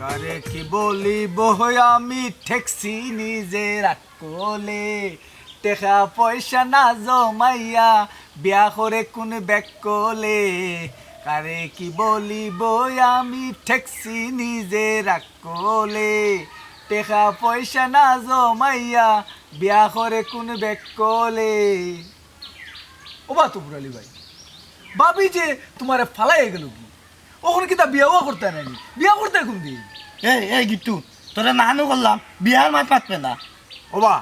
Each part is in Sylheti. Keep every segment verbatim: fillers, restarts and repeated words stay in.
কারে কি বলিব আমি ঠেকছি নিজের আকলে, টেকা পয়সা না জমাইয়া বিয়া করে কোন বেকলে। কারে কি বলিব আমি ঠেকছি নিজের আকলে, টেকা পয়সা না জমাইয়া বিয়া করে কোন বেকলে। ও বা তফুর আলী ভাই, ভাবি যে তোমারে ফালাইয়া গেল কি, অখন কিতা বিয়াও করতে নাইনি? বিয়া করতে কোন দিন? এই, এই গিট্টু, তোরে না নু করলাম, বিয়ার মাত মাতবে না। ও বা,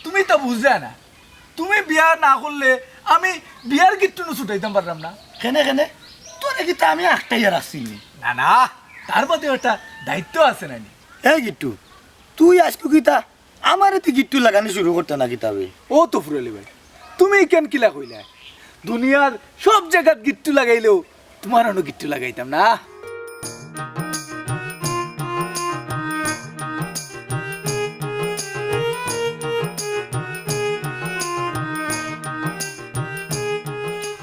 তুমি তো বুঝলে না। তুমি বিয়া না করলে আমি বিয়ার গিট্টু নু ছুটাইতাম পারলাম না। কেনে, কেনে? তোরে কিতা আমি আটকাইয়া রাখছি নি? না, না, তার বাদে একটা দায়িত্ব আছে নানি। এই গিট্টু, তুই আজকে কিতা আমারে তুই গিট্টু লাগানি শুরু করতে না কিতাবে? ও তফুর আলী ভাই, তুমি কেন কিলা কইলা? দুনিয়ার সব জায়গাত গিট্টু লাগাইলেও তোমার অনো গিট্টু লাগাইতাম না।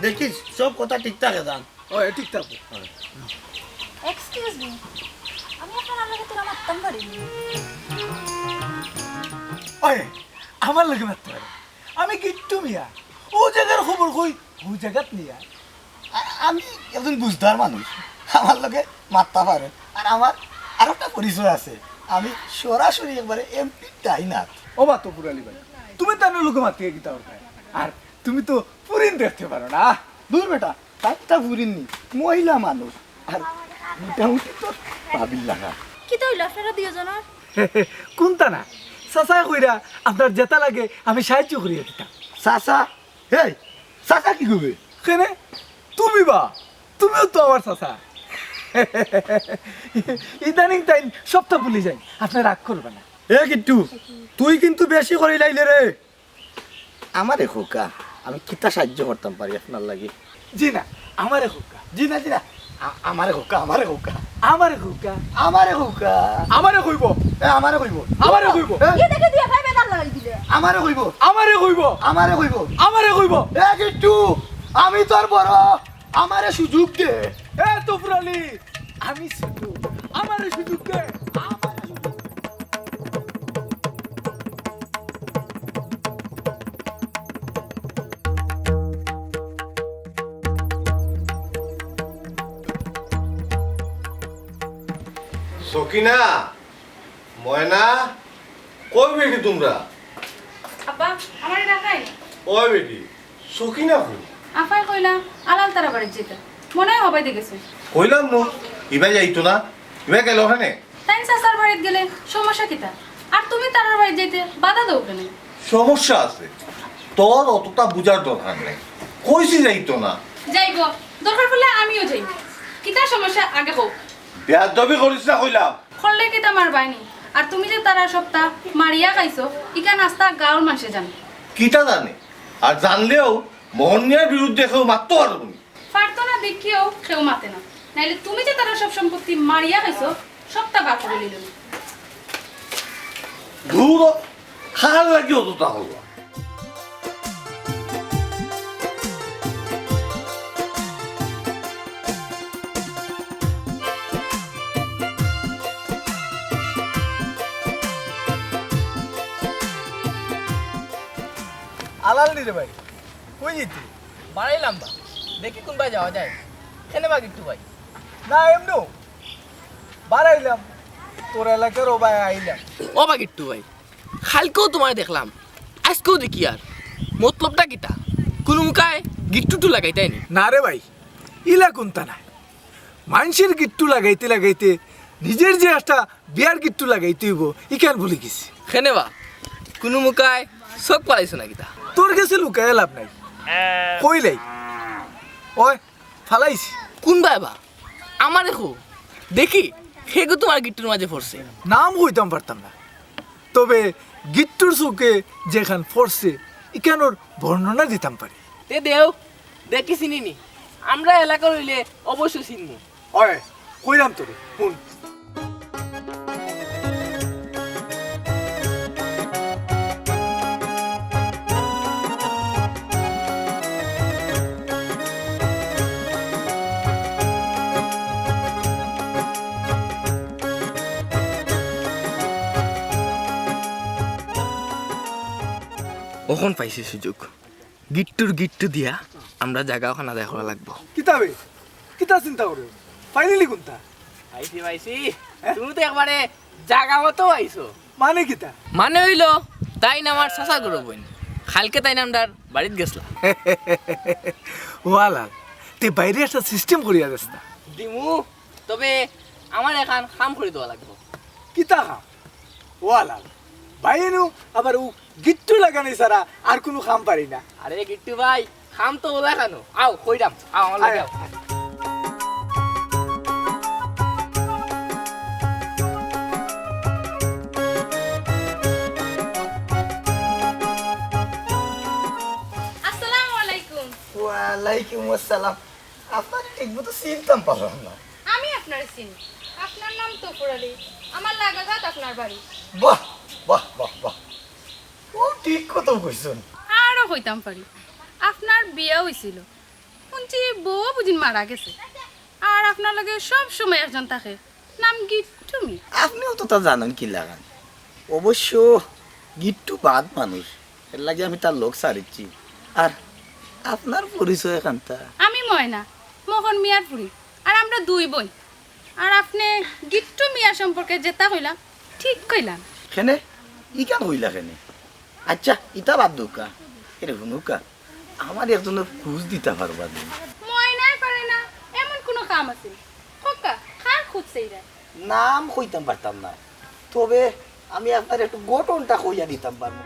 দেখিস, সব কথা ঠিক থাকে যান। ও, এ ঠিক থাকবো। এক্সকিউজ মি, আমি আপনার লগে তোরা মাততাম পারি নি? ওই, আমার লগে মাততে পারে। আমি গিট্টু মিয়া। ও জাগার খবর কই, ও জাগাত নিয়া। আ-, আমি একজন বুঝদার মানুষ। আমার লগে মাততা পারে। আর আমার আরোটা পরিচয় আছে। আমি সরাসরি একবারে এমপি ডাইনাত। ও বা তফুর আলী ভাই, তুমি তার লগে মাতিয়া কিতা করবে? আর তুমি তো পুরিন দেখতে পারো না। দূর বেটা, তারটা পুরিন নি, মহিলা মানুষ। আর মোটামুটি তো ভাবির লাগা। কিতা অইলো আপনারা দুইজনর? কুন্তা না, চাচায় কইরা আপনার যেতা লাগে আমি সাহায্য করিয়া দিতাম। চাচা? এই, চাচা কি কইবে? কেনে? তুমি বা, তুমিও তো আমার চাচা। ইদানিং তাইন সবতা ভুলি যাইন, আপনে রাগ করবা না। এ গিট্টু, তুই কিন্তু বেশি করি লাইলে রে। আমারে কউক্কা, আমি কিতা সাহায্য করতাম পারি আপনার লাগি? জি না, আমারে কউক্কা। জি না, জি না। আ-, আমারে কউক্কা, আমারে কউক্কা। আমারে কউক্কা। আমারে কউক্কা। আমারে কইবো। এ, আমারে কইবো। আমারে কইবো। এ? কি দেখে দিয়া ভাই বেদার লাগাই দিলে? আমারে কইবো। আমারে কইবো। আমারে কইবো। আমারে কইবো। এ গিট্টু, আমি তোর বড়, আমারে সুযোগ দে। এ তফুর আলী, আমি ছোট, আমারে সুযোগ দে। আমারে সুযোগ দে। সকিনা, ময়না, কই বেটি তোমরা? আব্বা, আমারে ডাকাই। ওই বেটি, সকিনা কই? আফায় কইলা, আলাল তারা বাড়িত যাইতা। মনে হয় হবাইতে গেছে। কইলাম নু, ইবা যাইতো না। ইবা গেল কেনে? তাইন চাচার বাড়িত গেলে সমস্যা কিতা? আর তুমি তারার বাড়িত যাইতে বাধা দেও কেনে? সমস্যা আছে। তোর অতটা বুঝার দরকার নাই। কইছি যাইতো না। যাইবো। দরকার পড়লে আমিও যাইমু। কিতা সমস্যা আগে কও। বেয়াদবি করিস না কইলাম। করলে কিতা মারবায়নি? আর তুমি যে তারার সবতা মারিয়া খাইছো, ইখান আস্তা গাঁওর মানষে জানে। কিতা জানে? আর জানলেও মোহন মিয়ার বিরুদ্ধে কেউ মাততো পারবো নি। পারতো না দেখিয়াউ কেউ মাতে না। নাইলে তুমি যে তারার সব সম্পত্তি মারিয়া খাইছো, সবতা বার করি নিলো। ধুর, কার লাগি অতটা হলো? আলাল নি রে ভাই, কই যাইতে? বাড়াইলাম বা। দেখি কুনবায় যাওয়া যায়। কেনে বা গিট্টু ভাই? না, এমনেউ বারাইলাম, তোর এলাকার অবায় আইলাম। ও বা গিট্টু ভাই, কাইলকেও তুমারে দেখলাম, আইজকেও দেখিয়ার। মতলবটা কিতা? কুনু মুখায় গিট্টু টু লাগাইতায় নি? না রে ভাই, ইলা কুন্তা নায়। মানষর গিট্টু লাগাইতে লাগাইতে নিজর যে একটা বিয়ার গিট্টু লাগাইতে অইবো, ইখান ভুলি গেছি। কেনে বা? কুনু মুখায় চউখ ফালাইছো না কিতা? তোর গেছে লুকাইয়া লাভ নাই, কইলাই। ওই, ফালাইছি। কুনবায় বা? আমারে কও, দেখি, কেগু তুমার গিট্টুর মাজে পড়ছে। নাম কইতাম পারতাম না, তবে গিট্টুর চউখে যেখান পড়ছে, ইখানর বর্ণনা দিতাম পারি। তে দেও, দেখি চিনি নি। আমরা এলাকার অইলে অবশ্য চিনমু। ওই, কইরাম তোরে, হুন। অখন পাইছি সুযোগ। গিট্টুর গিট্টু দিয়া আমরা জাগা অখান আদায় করা লাগবো। কিতা বে? কিতা চিন্তা করো? Finally কুনটা? পাইছি, পাইছি। তুমি তো একবারে জাগা মতো আইছো। মানে কিতা? মানে অইলো, তাইন আমার চাচার ঘরর বইন। কাইলকে তাইন আমরার বাড়িত গেছলা। ওয়ালাল, তে বাইরে একটা system করিয়া দেস না। দিমু, তবে আমার এখান কাম করি দেওয়া লাগবো। কিতা কাম? ওয়ালাল, ভাইয়ে নু আবার অউ গিট্টু লাগানি ছাড়া আর কুনু কাম পারি না। আরে গিট্টু ভাই, কাম তো অলা কেনে? আও, কইরাম, আও, আমার লগে আও। আসসালামু আলাইকুম। ওয়ালাইকুম আসসালাম। আপনারে ঠিক মতো চিনতাম পারলাম না। আমি আপনারে চিনি। আপনার নাম তফর আলী। আমার লাগাঘাট আপনার বাড়ি। বাহ, বাহ, বাহ, বাহ। ও ঠিক কথা কইছইন। আরো কইতাম পারি। আপনার বিয়া অইছিল। হুনছি বউ বুঝিন মারা গেছে। আর আপনার লগে সব সময় একজন থাকে। নাম গিট্টু মি। আপনেও তো তা জানইন কি লাখান। অবশ্য গিট্টু বাদ মানুষ। এরলাগি আমি তার লগ ছাড়িছি। আর আপনার পরিচয় কান্তা? আমি ময়না, মোহন মিয়ার ফুড়ি। আর আমরা দুই বইন। আর আপনে গিট্টু মিয়া সম্পর্কে যেতা কইলা, ঠিক কইলা। কেনে? ইখান কইলা কেনে? আইচ্ছা, ইতা বাদ দেউক্কা। এরে হুনুক্কা, আমার একজনর খোঁজ দিতা পারবা নি? ময়নায় পারে না, এমন কুনু কাম আছে? কউক্কা, কার খোঁজ চাইরা? নাম কইতাম পারতাম না, তবে আমি আপনারে একটু ঘটনাটা কইয়া দিতাম পারমু।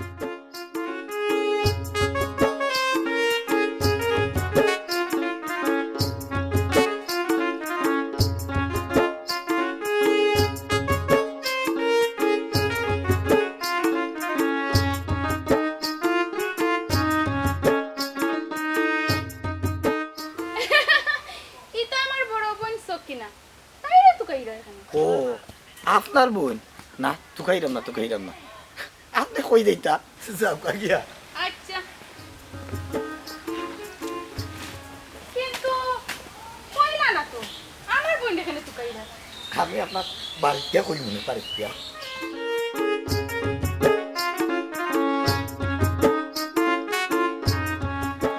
ইতা আমার বড় বইন সকিনা। তাইরে তুকাইরা এখানে। ও, আপনার বইন? না, তুকাইরাম না, তুকাইরাম না। আপনে কই যাইতা? যাউক্কা গিয়া। আইচ্ছা। কিন্তু কইলা না তো, আমার বইনরে কেনে তুকাইরা? আমি আপনার বাড়িত গিয়া কইমুনে, বাড়িত গিয়া।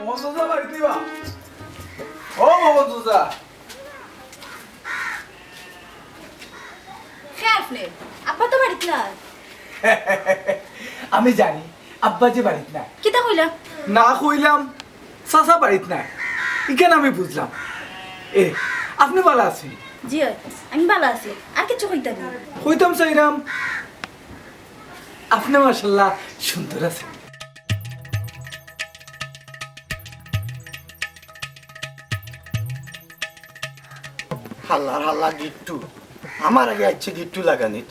মোহন চাচা বাড়িত নি বা? ও মোহন চাচা। কে আপনে? আব্বা তো বাড়িত নাই। আমি জানি আব্বা যে বাড়িত নাই। কিতা কইলা? না কইলাম, চাচা বাড়িত নাই। ইখান আমি বুঝলাম। এ, আপনে ভালা আছইন? জি অয়, আমি ভালা আছি। আর কিচ্ছু কইতা নি? কইতাম চাইরাম, আপনে মাশাআল্লাহ সুন্দর আছইন। হালার হালা গিট্টু, আমার আগে আইছে গিট্টু লাগানিত।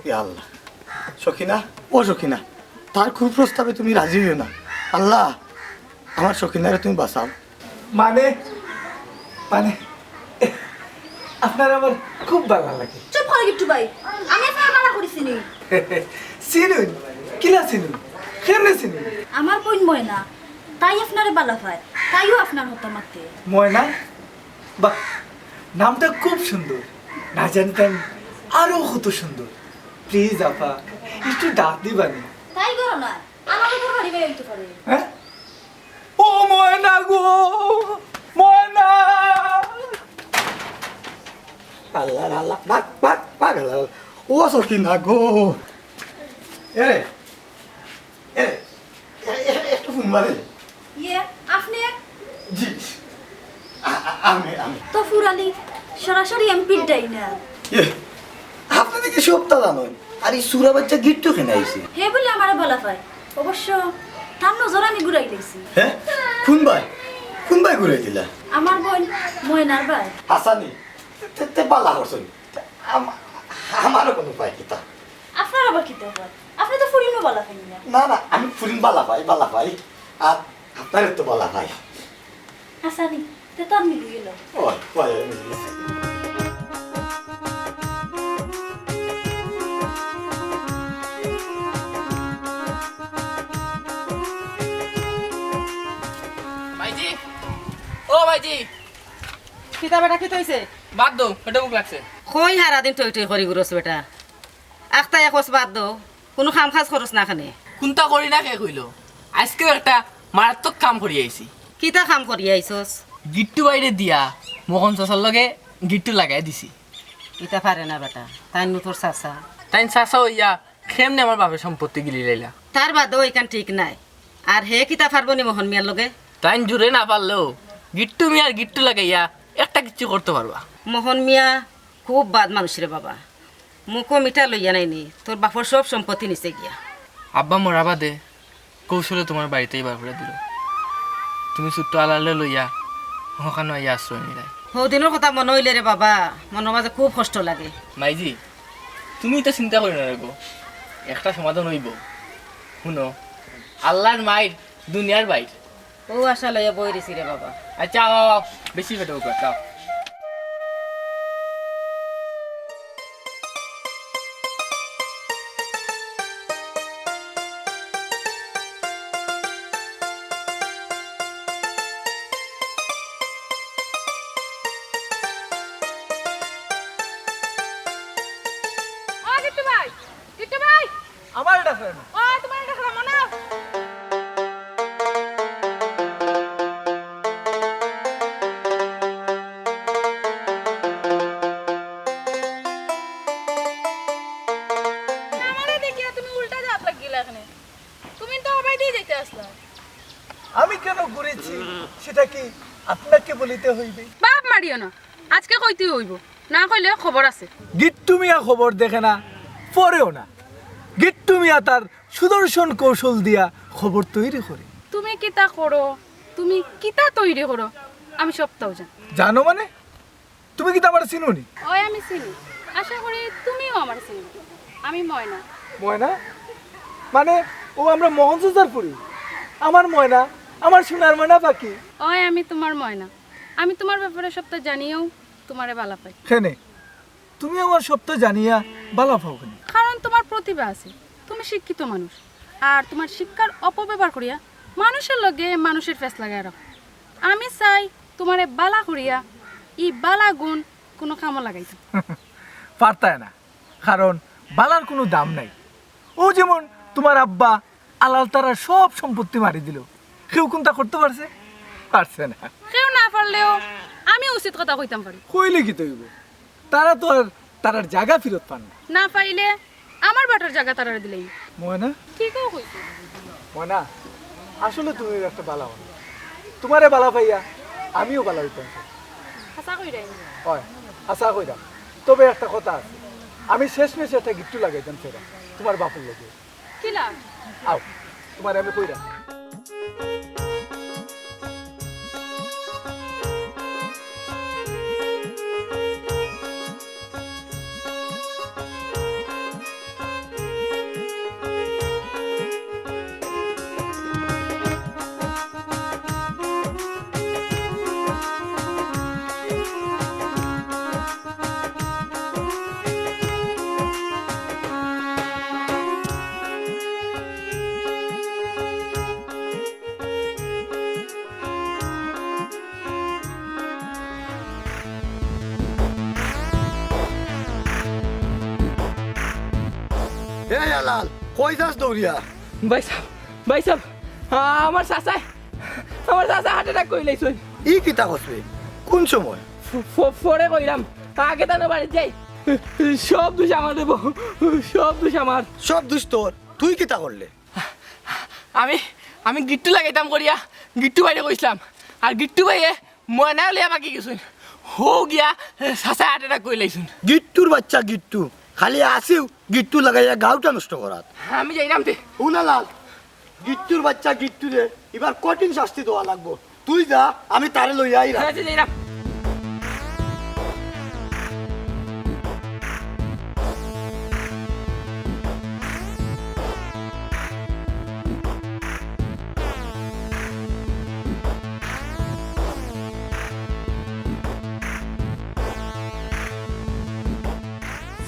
ইয়া আল্লাহ, সখিনা, ও সখিনা, তার কুপ্রস্তাবে তুমি রাজি অইও না। আল্লাহ, আমার সখিনারে তুমি বাঁচাও। মানে, মানে, আপনারে আমার খুব ভালা লাগে। চুপ করো গিট্টু ভাই, আমি আপনারে ভালা করি চিনি। চিনইন? কিলা চিনইন? কেমনে চিনইন? আমার বইন ময়না, তাই আপনারে ভালা পায়, তাইও আপনার কথা মাতে। ময়না? বাহ, নামটা খুব সুন্দর। না জানতাম আরো কত সুন্দর। Please আপা, একটু ডাক দিবানি। তাই করো না, আমারও তো বাড়ি বেরোইতে পারে। হ্যাঁ? ও ও ময়না গো, ময়না! আল্লাহ, আল্লাহ, বাক, বাক, বাক, আল্লাহ, আল্লাহ। ও সখিনা গো। এরে, এরে, এ, এ, একটু ফোন মারে। ইয়ে, আপনি? জি। আ-, আ-, আমি, আমি। তো ফুরালি, সরাসরি এমপির ডাইনা। ইয়ে, আপনি দেখি সবতা জানইন। আর ই সুরা বাচ্চা গিট্টু কেনে আইছে? হে বুলে আমারে বালা পায়। অবশ্য তার নজর আমি ঘুরাই লইছি। হে? কুন বায়? কুন বায় ঘুরাই দিলা? আমার বইন ময়নার বায়। হাছানি, তে, তে বালা করছইন। আম-, আমারও কুনু উপায় কিতা? আপনার আবার কিতা উপায়? আপনি তো ফুরিনও বালা পাইন না। না, না, আমি ফুরিন বালা পাই, বালা পাই। আর আপনারে তো বালা পাই। হাছানি, তে তো আর মিলি গেল। ও, পাই, মিলি গেছে। ভাইজি, ও ভাইজি। কিতা বেটা, কিতা অইছে? বাদ দেও, পেটো ভুক লাগছে। কই হারাদিন টই টই করি ঘুরস বেটা? আখতা একস বাদ দেও, কুনু কাম কাজ করস না কেনে? কুনতা করি না কে কইলো? আইজকেও একটা মারাত্মক কাম করি আইছি। কিতা কাম করি আইছস? গিট্টু বাইরে দিয়া মোহন চাচার লগে গিট্টু লাগাই দিছি। ইতা পারে না বেটা, তাইন নু তোর চাচা। তাইন চাচা অইয়া কেমনে আমার বাপের সম্পত্তি গিলি লাইলা? তার বাদেও ইখান ঠিক নাই। আর হে কিতা পারবো নি মোহন মিয়ার লগে? তাইন জুরে না পারলেও গিট্টু মিয়ার গিট্টু লাগাইয়া একটা কিচ্ছু করতো পারবা। মোহন মিয়া খুব বাদ মানুষ রে বাবা। মুখো মিঠা লইয়া নাইনি, তোর বাপর সব সম্পত্তি নিছে গিয়া। আব্বা মরা বাদে কৌশলে তুমার বাড়িতেই বার করি দিল। তুমি ছোট্ট আলালে লইয়া হকানো আইয়া আশ্রয় নিলায়। হৌদিনর কথা মনো অইলে রে বাবা, মনর মাঝে খুব কষ্ট লাগে। মাইজি, তুমি ইতা চিন্তা করিও না রে গো, একটা সমাধান অইবো। হুনো, আল্লার মাইর দুনিয়ার বাইর। অউ আশা লইয়া বই রইছি রে বাবা। আচ্ছা, আও, আও, আও। বেশি পেটো ভুক লাগছে, আও। ও গিট্টু ভাই, গিট্টু ভাই। আমারে ডাকরা না। ও, তুমারে ডাকরা, মনো? আমারে দেখিয়া তুমি উল্টা জাত লাগিলা কেনে। তুমি তো হবাই দিয়া যাইতা আছলা। আমি কেন ঘুরেছি, সেটা কি আপনাকে বলিতে হইবে? বাপ মারিও না, আইজকে কইতেউ অইবো, না কইলে খবর আছে। গিট্টু মিয়া খবর দেখে না, পড়েও না। গিট্টু মিয়া তার সুদর্শন কৌশল দিয়া খবর তৈরি করে। তুমি কিতা করো, তুমি কিতা তৈরি করো, আমি সবতাউ জানি। জানো মানে? তুমি কিতা আমারে চিনো নি? অয়, আমি চিনি। আশা করি তুমিও আমারে চিনো। আমি ময়না। ময়না? মানে, অউ আমরার মোহন চাচার ফুরি? আমার ময়না, আমার সোনার ময়না পাখি। অয়, আমি তুমার ময়না। আমি তুমার ব্যাপারে সবতা জানিয়াউ তুমারে বালা পাই। কেনে? তুমি আমার সবতা জানিয়া বালা পাও কেনে? কারণ তুমার প্রতিভা আছে, তুমি শিক্ষিত মানুষ, আর তুমার শিক্ষার অপব্যবহার করিয়া মানুষর লগে মানুষর ফেছ লাগাইয়া রাখো। আমি চাই তুমারে বালা করিয়া ই বালা গুণ কুনু কামো লাগাইতাম। পারতায় না, কারণ বালার কুনু দাম নাই। অউ যেমন তুমার আব্বা আলাল তারার সব সম্পত্তি মারি দিলো, কেউ কুনতা করতে পারছে? পারছে না। কেউ না পারলেও আমি উচিত কথা কইতাম পারি। কইলে কিতা অইবো? তারা তো আর তারার জাগা ফিরত পার না। না পাইলে আমার বাটার জাগা তারারে দিলাইমু। ময়না? ঠিকউ কইছো। ময়না, আসলে তুমি একটা বালা মানুষ। তুমারে বালা পাইয়া আমিও বালা অইতাম চাই। হাছা কইরায় নি? অয়, হাছা কইরাম। তবে একটা কথা আছে, আমি শেষমেশ একটা গিট্টু লাগাইতাম চাইরাম তুমার বাপর লগে। কিলা? আও, তুমারে আমি কইরাম। এই আলাল, কই যাস দৌড়িয়া? ভাইসাব, ভাইসাব, আ-, আমার চাচায় আমার চাচা হার্ট অ্যাটাক করিলাইছইন। ই কিতা কছলে? কোন সময়? ফ-, ফ-, পরে কইরাম, আগে তান বাড়িত যাই। সব দোষ আমার দেব, সব দোষ আমার। সব দোষ তোর? তুই কিতা করলে? আমি, আমি গিট্টু লাগাইতাম করিয়া গিট্টু ভাইরে কইছলাম, আর গিট্টু ভাইয়ে ময়না লইয়া বাকি গেছইন। হউ গিয়া চাচা হার্ট অ্যাটাক করিলাইছইন। গিট্টুর বাচ্চা গিট্টু, খালি আসিও গিট্টু লাগাইয়া গাউটা নষ্ট করাত। আমি যাইরাম তে। হুনা লাল, গিট্টুর বাচ্চা গিট্টুরে ইবার কঠিন শাস্তি দেওয়া লাগবো। তুই যা, আমি তারে লইয়া আইরাম। আচ্ছা, যাইরাম।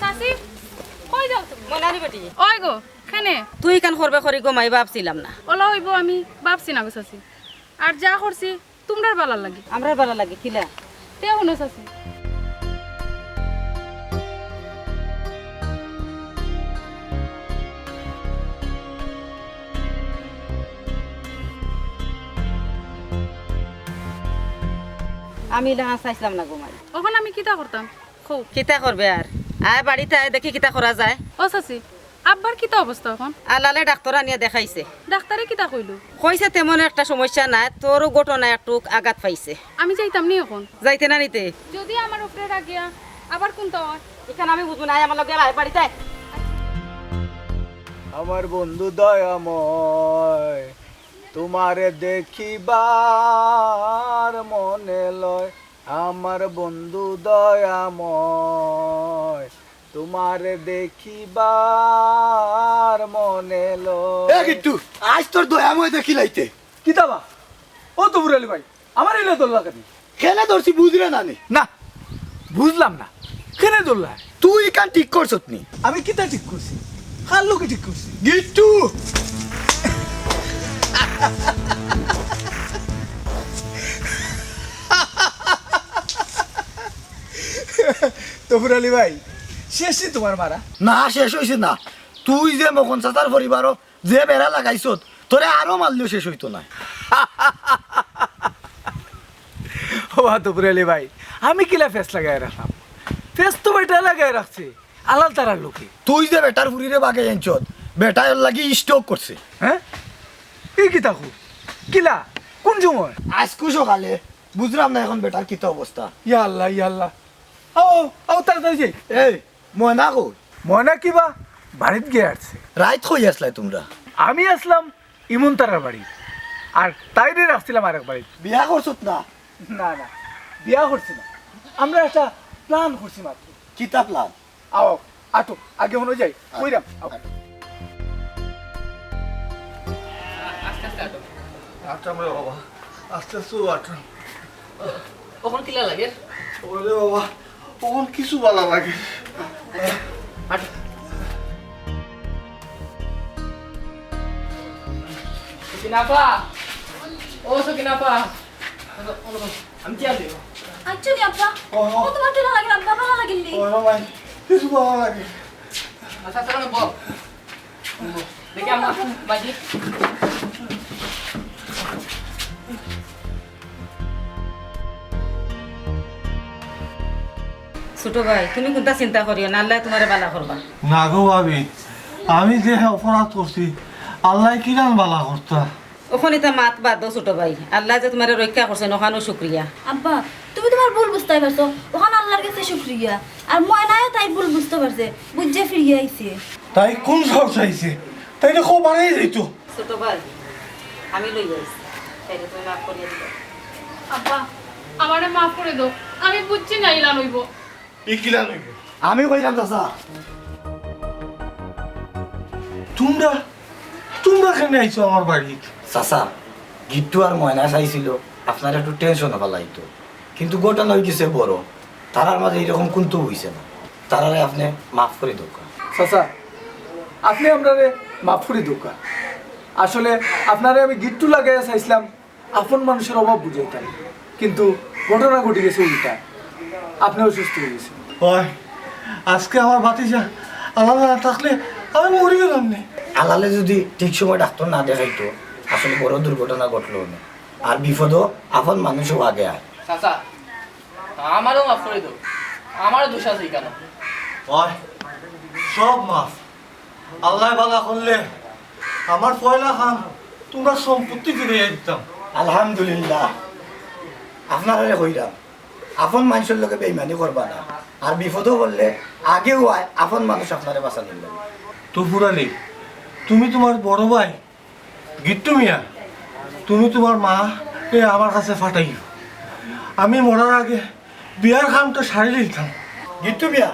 চাচি, কই যাও তুমি? মনারি বেটি। ওই গো, কেনে? তুই ইখান করবে করি গো মাই, ভাবছিলাম না। অলা অইবো আমি ভাবছি না গো চাচি। আর যা করছি, তুমরার ভালার লাগি। আমরার ভালার লাগি, কিলা? তে হুনো চাচি। আমি ইলাখান চাইছলাম না গো মাই। অখন আমি কিতা করতাম? কও। কিতা করবে আর? আয় বাড়িত আয়, দেখি কিতা করা যায়। ও চাচি, আব্বার কিতা অবস্থা অখন? আলালে ডাক্তর আনিয়া দেখাইছে। ডাক্তরে কিতা কইলো? কইছে তেমন একটা সমস্যা নাই, তোরও ঘটনা একটু আঘাত পাইছে। আমি যাইতাম নি অখন? যাইতে না নিতে? যদি আমার উপরে রাগিয়া আবার কুনতা অয়? ইখান আমি বুঝবো না, আয় আমার লগে আয়, বাড়িত আয়। আমার বন্ধু দয়াময়, তোমারে দেখিবার মনে লয়, আমার বন্ধু দয়াময়, তোমারে দেখিবার মনে লয়। এ গিট্টু, আইজ তোর দয়াময় দেখিলাইতে। কিতা বা? ও তফুর আলী ভাই, আমারে ইলা ধরলা কেনে? কেনে ধরছি বুঝরে না নি? না, বুঝলাম না। কেনে ধরলা? তুই ইখান ঠিক করছত নি। আমি কিতা ঠিক করছি? কার লগে ঠিক করছি? গিট্টু! তফুর আলী ভাই, শেষ নি তোমার মারা? না, শেষ অইছে না। তুই যে মকন চাচার পরিবারো যে বেড়া লাগাইছত, তোরে আরো মারলেও শেষ অইতো নায়। ও তফুর আলী ভাই, আমি কিলা ফেস লাগাই রাখলাম? ফেস তো বেটায় লাগাই রাখছে, আলাল তারার লগে। তুই যে বেটার ফুরিরে বাগে আনছত, বেটায় এর লাগি স্ট্রোক করছে। হ্যাঁ? ই কিতা কও? কিলা? কোন সময়? আইজকু সকালে। বুঝলাম না অখন বেটার কিতা অবস্থা। ইয়া আল্লাহ, ইয়া আল্লাহ। আও, আও, তাড়াতাড়ি যাই। এই, ময়না কই? ময়না কিবা? বাড়িত গিয়া আটছে। রাইত কই আছলায় তুমরা? আমি আছলাম ইমন তারার বাড়ি, আর তাইরে রাখছিলাম আরেক বাড়িত। বিয়া করছত না? না, না, বিয়া করছি না। আমরা একটা প্ল্যান করছি মাত্র। কিতা প্ল্যান? আও, আটো, আগে হনো যাই, কইরাম, আও। আস্তে আস্তে আটো। আটরাম রে বাবা, আস্তে আস্তে আটরাম। অখন কিলা লাগে? ওরে বাবা, অখন কিছু ভালা লাগে। আটো। সকিনা আপা, ও সকিনা আপা। আমি চেয়ার দিব। আচ্ছা নি আব্বা? ও। ও তোমার কিলা লাগিল আব্বা, ভালা লাগিল নি? ও মাই, কিছু ভালা লাগে। আচ্ছা, আচ্ছা, বল। দেখি আম্মা, বাজি। ছোট ভাই, তুমি কুনতা চিন্তা করিও না, আল্লায় তুমারে ভালা করবা। না গো ভাবি, আমি যে অপরাধ করছি, আল্লায় কিলান ভালা করতা। অখন ইতা মাত বাদ দেও ছোট ভাই, আল্লায় যে তুমারে রক্ষা করছইন, অখানউ শুকরিয়া। আব্বা, তুমি তুমার ভুল বুঝতায় পারছো, অখান আল্লার গেছে শুকরিয়া। আর ময়নায়ও তাইর ভুল বুঝতো পারছে, বুঝিয়া ফিরিয়া আইছে। তাই কুন সাহসে আইছে? তাইরে কও বাড়াই যাইতো। ছোট ভাই, আমি লই আইছি, তাইরে তুমি মাফ করিয়া দিও। আব্বা, আমারে মাফ করি দেও, আমি বুঝছি না ইলান অইবো। ই কিলান অইবো? আমি কইলাম, চাচা। তুমরা, তুমরা কেনে আইছো আমার বাড়িত? চাচা, গিট্টু আর ময়না চাইছিল আপনারে একটু টেনশনো ফালাইতো, কিন্তু ঘটনা অইগেছে বড়, তারার মাঝে ইরকম কুন্তা অইছে না, তারারে আপনে মাফ করি দেউক্কা। চাচা, আপনে আমরারে মাফ করি দেউক্কা। আসলে আপনারে আমি গিট্টু লাগাইয়া চাইছিলাম, আপন মানুষর অভাব বুঝাইতাম, কিন্তু ঘটনা ঘটি গেছে উল্টা, আপনে অসুস্থ অই গেছইন। ওই, আজকে আমার ভাতিজা আলাল না থাকলে আমি মরি গেলাম নে। আলালে যদি ঠিক সময় ডাক্তার না দেখাইতো, আসলে বড় দুর্ঘটনা ঘটলো না। আর বিপদও আপন মানুষও আগে আয়। চাচা, আমারও মাফ করি দেও। আমারও দোষ আছে কেন? অয়, সব মাফ। আল্লায় ভালা করলে আমার পয়লা কাম তুমরার সম্পত্তি ফিরাইয়া দিতাম। আলহামদুলিল্লাহ। আপনারারে কইরাম, আপন মানুষর লগে বেইমানি করবা না। আর বিপদও পড়লে আগেও আয় আপন মানুষ আপনারে বাঁচানির লাগি। তো ফুরালি, তুমি তুমার বড় ভাই গিট্টু মিয়া, তুমি তুমার মারে আমার কাছে পাঠাইও। আমি মরার আগে বিয়ার কামটা সারি লইতাম। গিট্টু মিয়া,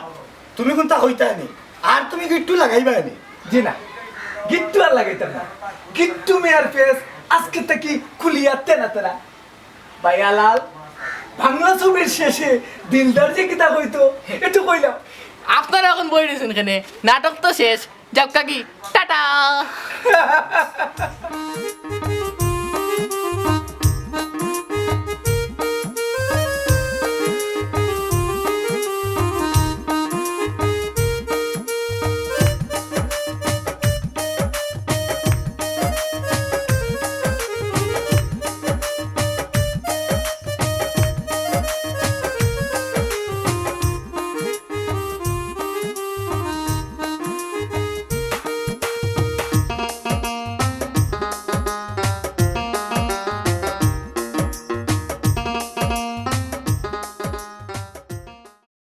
তুমি কুন্তা কইতায় নি? আর তুমি গিট্টু লাগাইবায় নি? জি না, গিট্টু আর লাগাইতাম না। গিট্টু মিয়ার পেজ আজকে থাকি খুলিয়া তেনা তেনা। ভাইয়ালাল, বাংলা ছবির শেষে দিলদার যে কিতা কইতো, একটু কইলাম। আপনারা এখন বই রয়েছেন এখানে, নাটক তো শেষ। যাও কাকি, টাটা।